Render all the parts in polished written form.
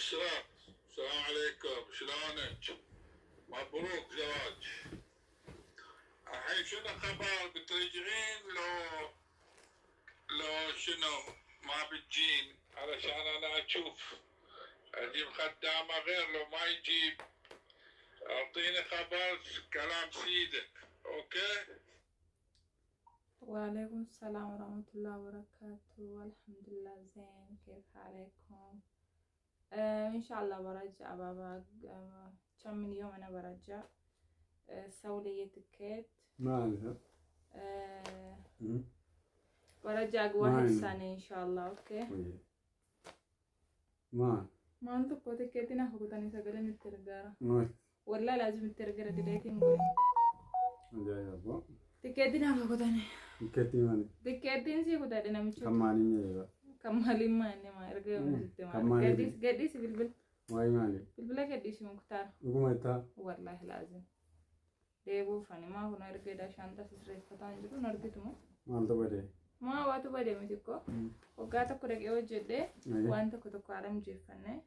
اشراق، السلام عليكم، شلونك؟ مبروك زواج. الحين شنو خبر بترجعين لو شنو ما بتجين؟ علشان انا اشوف اجيب خدامة غير لو ما يجيب. اعطيني خبر كلام سيدك، okay؟ وعليكم السلام ورحمة الله وبركاته. الحمد لله زين، كيف حالكم؟ إن شاء الله برجع بابا. كم من يوم أنا برجع. سوي لي تيكت. Maal? برجع واحد Maal? سنة إن شاء الله، okay. Maal? Maal tokko tikkeetiin hafu kutanii sagaleen itti ergaara. Maal? Wallaa laazim itti ergara dideetiin godhe. Ajaa'iba abboo. Tikkeetiin hafu kutanii. Tikkeettii maali? Tikkeettiin sii kutadhe namichi. Kan maaliin jedhee? Kan maaliin maanne maa erga yoom sitti Kan maal. maaliiti? Gadhiis gadhiisi bilbila. Waa'ee maali? Bilbila gadhiisi Muktaar. Dhuguma jettaa? Wallaahi laazim. Deebuufani maa kun ergeedha shaantaa sisreeffataa hin jiru hin argitumoo. Maaltu badee? Maa waatu badee miti koo. Waggaa tokko dhaqee hojjedhee waan tokko tokko haala mijeeffannee.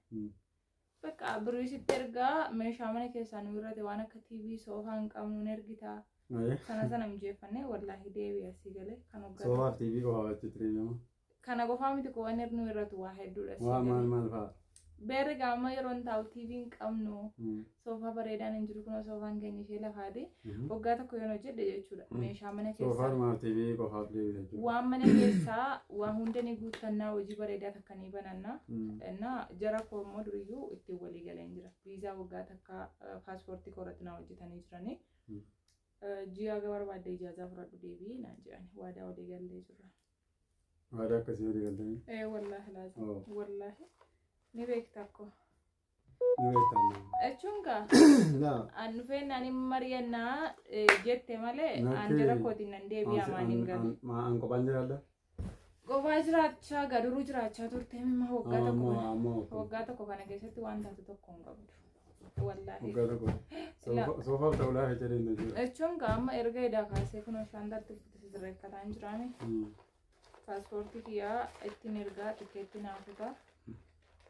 Bakka birrii sitti ergaa meeshaa mana keessaa nu irratti waan akka TV soofaa hin qabnu hin ergitaa. Sana sana mijeeffannee wallaahi deebi'a asii galee kan waggaa tokko. Soofaaf TV qofa achitti deebi'ama. Kana qofaa miti koo wanni nu irratti waa hedduudha asii Waa maal galee. maal fa'a? Beerri gaama yeroo hin taa'u TV hin qabnu soofaa bareedaan hin jiru kunoo soofaan keenya ishee lafaati. Waggaa tokko yoon hojjedhe jechuudha meeshaa mana keessaa. Soofaadhumaaf TV qofaaf deebi'a jechuudha. Waan mana keessaa waa hunda ni guuttannaa, hojii bareedaa takka ni banannaa. Na jara koo immoo duriyyuu ittiin walii galeen jira. Viizaa waggaa takka paaspoortii koorratti naa hojjetanii jiranii. Ji'a aga barbaadde ijaazaa fudhadhu deebii naan jedhani waadaa walii gallee jirra. Waadaa akkasii walii galtanii? Ee wallaahi laazim. Oh. Wallaahi ni beekta akkoo. Ni beektaa ammaa. Jechuun gaa Laa. an dhufeen ani mari'annaa jette malee an Lakkee. jara kootiin nan deebi'a maan hin galu. An kophaan jiraadha? Qofaa jiraachaa gaduruu jiraachaa turte mimma waggaa tokko Ammoo kana ammoo waggaa tokko kana keessatti waan taate tokko hin qabdu. Wallaahi. Waggaa tokko. Soofaaf ta'uu laafee jedhee hin jechuudha. Jechuun gaa amma erga edaa kaasee kunoo shaantaatti sirreeffataa hin jiraame. Paaspoortii kiyyaa ittiin ergaa tikeetti naaf kutaa.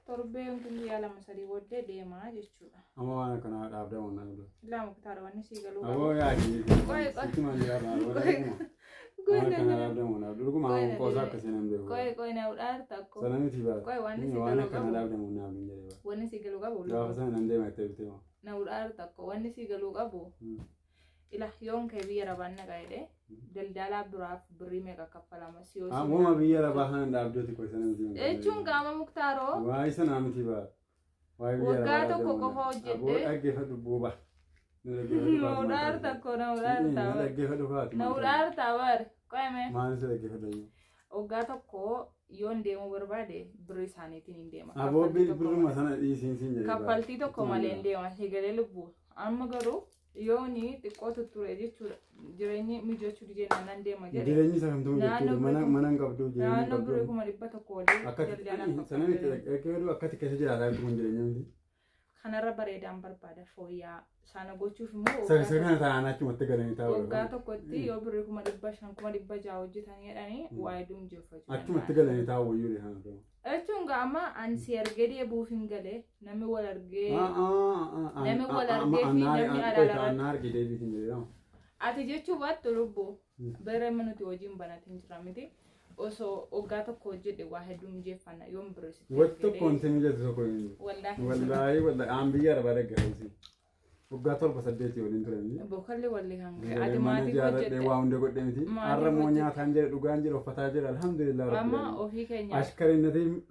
Torbee yookiin guyyaa 2 3 booddee deemaa jechuudha. Amma waan akkanaa dhaabdaa waan dhaabdaa. Laa Muktaara wanni sii galuu qabu. Aboo yaaki. Qoy qoy. Sitti maal yaadha? Qoy Waan qoy akkanaa dhaabdaa waan dhaabdaa. Dhuguma qoy waan qoosaa akkasii nan beeku. Qoy qoy na udhaarta akkoo. Sana miti baata. Qoy wanni sii Waan galuu akkanaa qabu. dhaabdaa waan dhaabdaa jedhee baata. Wanni sii galuu qabu Gaafa lubbuu. sana nan deema itti bitee moo. Na udhaarta akkoo wanni sii galuu qabu. Ila yoon kee biyya rabaan naqa jedhee daldalaa biraaf birrii meeqa kaffalama si yoo si Ammuma biyya rabaa kana dhaabdeeti qoy sana miti. Jechuun qaama Muktaaroo. Waa isa naa miti baata. Waa'ee biyya Waggaa rabaa tokko dhaabdee qofa waan hojjedhee. Aboo dhaggeeffadhu buuba. Na dhaggeeffadhu Na faati. udhaarta akkoo na udhaarta Na bar. dhaggeeffadhu faati. Na udhaarta bar. Qoyme. Maal si dhaggeeffadhu? Waggaa tokko yoon deemuu barbaade birrii isaaniitiin hin deema. Aboo Kaffaltii tokko birruma malee. sana dhiisiin siin jedhee baata. Kaffaltii tokko malee hin deema. Egalee lubbuu. Amma garuu yooni xiqqoo tutture jechuudha. Jireenyi mijachuu didee nan deema jedhe. Jireenyi isa kamtuu Naannoo jechuudha. Mana birrii mana hin qabdu jireenya hin naannoo birrii qabdu. 100,000 olii Akka daldalaaf sana miti kaffaltee. dhaggeeffadhu akkatti keessa jiraataa jirtu kun jireenya miti. Kanarra bareedaan barbaada fooyya'aa. Sana gochuuf immoo Isa waggaa isa kana taa'an achumatti galanii taa'u. Waggaa tokkotti yoo birrii 500,000, 600,000 hojjetanii jedhanii waa hedduu mijeeffachuu Achumatti danda'an. galanii taa'u wayyuu dha. Jechuun gaa amma an si argee deebi'uuf hin galee namni wal argee namni wal argee fi namni alaala Annaa argee deebiitiin jedhama. Ati jechuu baattu lubbuu bara nuti hojiin banatiin jira miti osoo waggaa tokko hojjedhe waa hedduu mijeeffanna yoon birrii sitti Wanti ergee tokko wanti mijatu tokko hin jiru. Wallaahi. Wallaahi wallaahi aan biyya arabaa dhaggeeffamsi. Waggaa 7 8 waliin ture miti. Bokalli walli kan ka'e ati Mana maatiif jaaladhee hojjette. waa hunda godhee miti. Maatiif Har'a immoo hojjette. nyaataan jira dhugaan jira uffataa jira alhamdulillah rabbil Amma alamin. ofii keenya.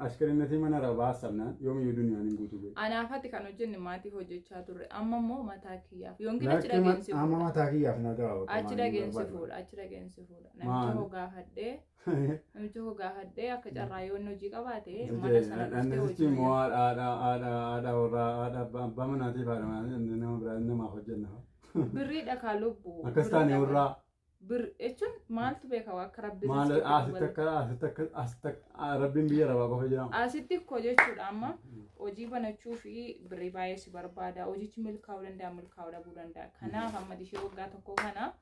Ashkarinnatii mana arabaa haasabnaan yoomiyyuu duniyaan hin guutu beeku. Anaafatti kan hojjenne maatiif hojjechaa turre amma immoo mataa kiyyaaf yookiin achi Lakki dhageensi amma fuudha. mataa kiyyaaf na ga'a bakka Achi maaliin dhageensi barbaadu. fuudha achi dhageensi fuudha. Namicha Maal? koo gaafadhee namicha koo gaafadhee akka carraa yoo inni hojii qabaate mana sana dhuftee Dhannisichi hojii immoo haadha haadha haadha haadha warraa haadha abbaa abbaa manaatiif haadha manaa nama biraa namaaf hojjenna. Birrii dhakaa lubbuu. Akkas taane warraa Bir jechuun maaltu beeka akka rabbi maal riskii asitti itti akka asitti akka asitti akka rabbiin biyya arabaa qofa jira. Asitti koo jechuudha amma hojii banachuu fi birrii baay'ee si barbaada. Hojichi milkaa'uu danda'a milkaa'uu dhabuu danda'a. Kanaaf amma ishee waggaa tokko kana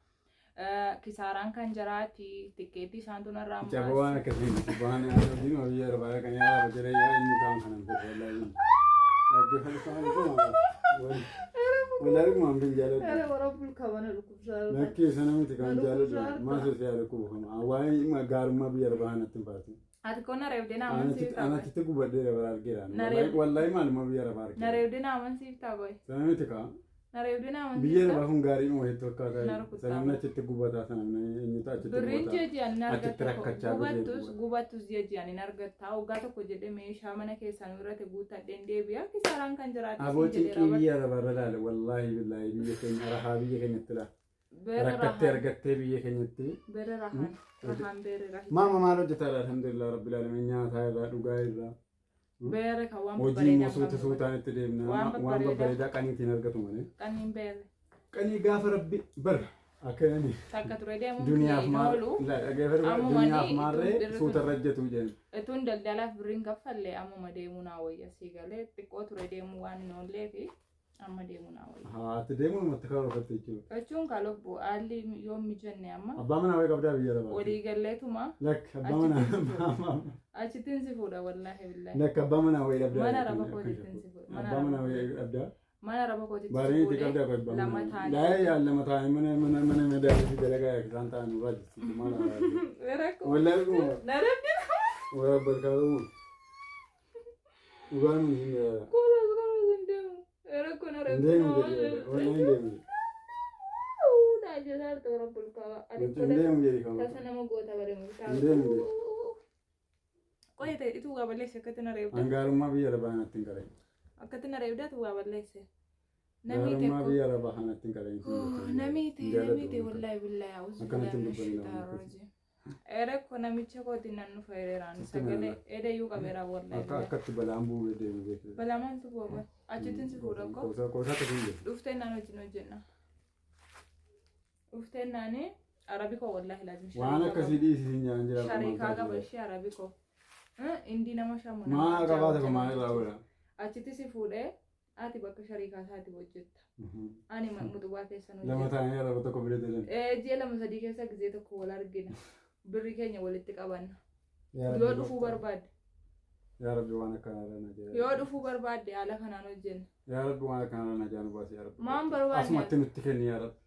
kisaaraan kan jaraati tikkeettii isaantu narraa Caba waan muraasa. akkasii miti waan hojiin biyya arabaa kan yaa jireenya inni ta'an kanan fedhu wallaahi. Dhaggeeffatu. Walaa dhugumaan bin jaaladhu. Ara waraabul kabana dhukkubsaa. Lakkii sana miti kan jaaladhu. Maal si yaada kuufama. Waa'ee gaarummaa biyya arbaa natti hin faatu. Ati koo na reebdee na amansiiftaa qoy. Anatitti gubadheera bara argeera. Naree- Wallaahi maalummaa biyya arbaa Na argeera. reebdee na amansiiftaa qoy. Sana miti kaa. Na reebdee na Biyya amansiiftaa. arbaa kun gaarii dhuma hedduu Na akkaataa. rukuttaa. Sanamni achitti gubataa sanamni eenyutu achitti Birriin gubataa. ji'a ji'aan hin Achitti argatta. rakkachaa birrii Gubattus gubata. gubattus ji'a ji'aan hin argatta. Waggaa tokko jedhee meeshaa mana keessaan irratti guuttadheen deebi'a. Kisaaraan kan jiraate Aboo siin jedheera cinqii bara. biyya arabaa irra laale wallaahi billaahi biyya keenya rahaa biyya keenyatti laa. Beera Rakkattee rahaan. argattee biyya keenyatti. Beera rahaan. Rahaan beera rahaan. Maama maal hojjetaa alhamdulillah rabbil alamin nyaataa irraa dhugaa irraa. Beera kan waan Hojii babbareedaa immoo suuta qabnu. suutaan itti deemna. Waan Waan babbareedaa. babbareedaa qaniitiin argatu malee. Qaniin beera. Qanii gaafa rabbi bar akka inni Takka ture deemuun duniyaaf hin maal oolu. dhaggeeffatu Ammuma duniyaaf ni maarree ittiin suuta irra hojjetu jedhan. Ituun daldalaaf birriin kaffallee ammuma deemuu naa wayya sii galee xiqqoo ture deemuu waan hin oollee fi amma deemuu naa wayya. Haa ati deemuun namatti karoorfatte jechuudha. Jechuun kaa lubbu haalli yoom mijanne amma Abbaa manaa wayii qabdaa biyya arabaa. walii galleetuma Lakk abbaa manaa achittiin si fuudha wallaahi billaahi. lakk abbaa manaa wayii dhabdaa. Mana raba kootitti si fuudha. Mana Abbaa manaa raba wayii dhabdaa. Mana raba kootitti si Baariin itti fuudhee qabdaa qoy abbaa lama manaa. taane. Laayee yaa lama taa'anii mana mana mana madaalii fi dalagaa isaan ta'an nurraa jirti. Maal haa Rakkoo. Wallaahi dhuguma. Na rabbi Warra barkaadhuma. Dhugaan hin jira. koolaas koolaas hin deemu. Rakkoo na Hin rabbi. deemu jedhi. Wallaahi hin deemu. Naa jedhaa rabbul kaaba. Ani Hin kola deemu jedhi kan. tasa nama goota bare Hin deemu jedhi. Qoy ta'e dhituu waa balleesse akkatti na reebda. Hangaarummaa biyya arabaa kanatti hin qareen. Akkatti na reebda tu waa balleesse. Namni Gaarummaa tokko biyya arabaa kanatti hin qareen. namni ta'e namni ta'e wallaahi billaahi a'uuzu Akkanatti billaahi hin mina dubbanne shaytaani nama rajiim. Rakkoo namicha kootiin nan dhufa hiriiraan Sitti sagalee mana. edayyuu qabeera wallaahi Akka billaahi. akkatti balaan bu'uu deemu beekte. Balaamaan si bu'a achittiin si fuudha koo. Qoosaa qoosaa akkasii hin jiru. Dhuftee naan wajjin hojjenna. Dhuftee naani arabi koo wallaahi laazim Waan akkasii dhiisii hin jaan jira. Shariikaa qaba ishee arabi koo. Indii nama shamu. Maa qabaata kun maal irraa godha? Achitti si fuudhee ati bakka shariikaa isaati hojjetta. Ani muxubaa keessan Lama hojjetta. ta'anii araba tokko bira deeman. Ji'a lama sadii keessa gizee tokko wal argina. Birri keenya walitti qabanna. Yoo dhufuu barbaadde. Yaa Rabbi waan akkanaa irra na jira. Yoo dhufuu barbaadde haala kanaan hojjenna. Yaa Rabbi waan akkanaa irra na jaa nu baasi yaa Rabbi. Maan barbaadne? Asumatti nutti kenni yaa Rabbi.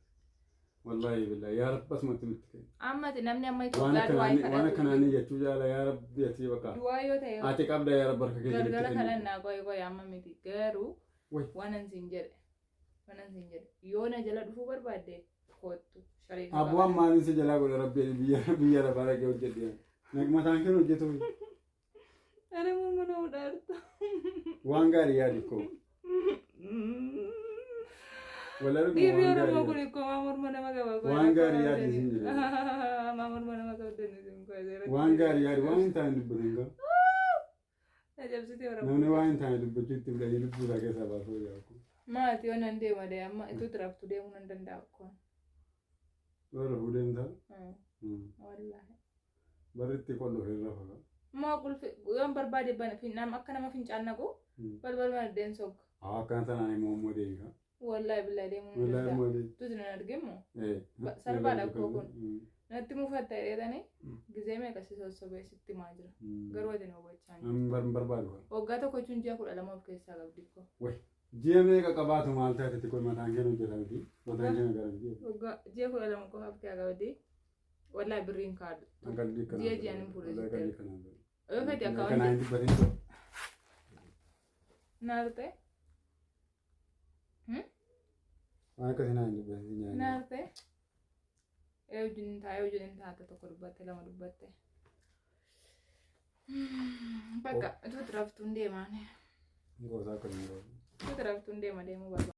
Wallaahi billaahi yaa Rabbi asumatti nutti kenni. Ammati namni amma Waan Itoophiyaa du'aa akkanaa waan kadhatu. akkanaa ni jechuu jaala yaa Rabbi ati bakka. Du'aa yoo ta'e Ati qabda yaa Rabbi harka kee galgala jirutti kenni. kadhannaa qoy qoy amma miti garuu Way. waanan siin jedhe waanan siin jedhe yoo na jala dhufuu barbaadde kottu shariika Abbu'aan maaliin si jalaa godha Rabbi biyya biyya lafaa dhaqee hojjedhe. Mataan kee hojjetu Ani morma nama dhaarta. waan gaarii yaadi koo. Wallaahi dhuguma Dhiirri waan Oromoo gaarii kun yaadi. ikkoo maa morma nama qaba. Waan gaarii yaadi siin jedhe. Maa morma nama qabdan isin koo. Waan gaarii yaadi waan hin taane dubbatan gaa. Ajabsitee Oromoo. Namni waan hin taane dubbachuu itti fudhanii lubbuu isaa keessaa baasuu yaa'u. Maati yoo nan deema dee amma ituu tiraftu deemuu nan danda'a akkoo. Warra fuudheen ta'a. Wallaahi. Barri itti qollu ofirra faga. Maa qulfi yoon barbaade bana finnaan akka nama fincaan naqu balbal mana deemsa hogga. Haa akkaan sanaan immoo immoo deebi'a. Wallaahi billaahi deemuu nan Wallaahi danda'a. immoo deebi'a. Tuuti nan argimmoo. Salphaadha akkoo kun. Natti mufatta jedhanii gizee meeqa si sossobee sitti himaa jira. Garuu ati na hubachaa hin jirtu. Hin barbaadu kana. Waggaa tokko jechuun ji'a 12 of keessaa qabdi koo. Ji'a meeqa qabaatu maal taate xiqqoo mataan kee hojjeta miti. Mataan kee gara miti. Waggaa ji'a 12 qofa of keessaa qabdi. Wallaahi birriin kaadhu. An qalbii kanaa. Ji'a ji'aan hin fuudhu Wallaahi jettee. qalbii kanaa. Yoo fedhe akka Kanaa wanti hin dubbatin. naarte Waan akkasii naa hin dubbatin. naarte ee wajjin taa'ee wajjin taate tokko dubbatte lama dubbatte. Bakka utuu tiraftuun deemaani. Goosaa akkasii. Utuu tiraftuun deema deemuu barbaada.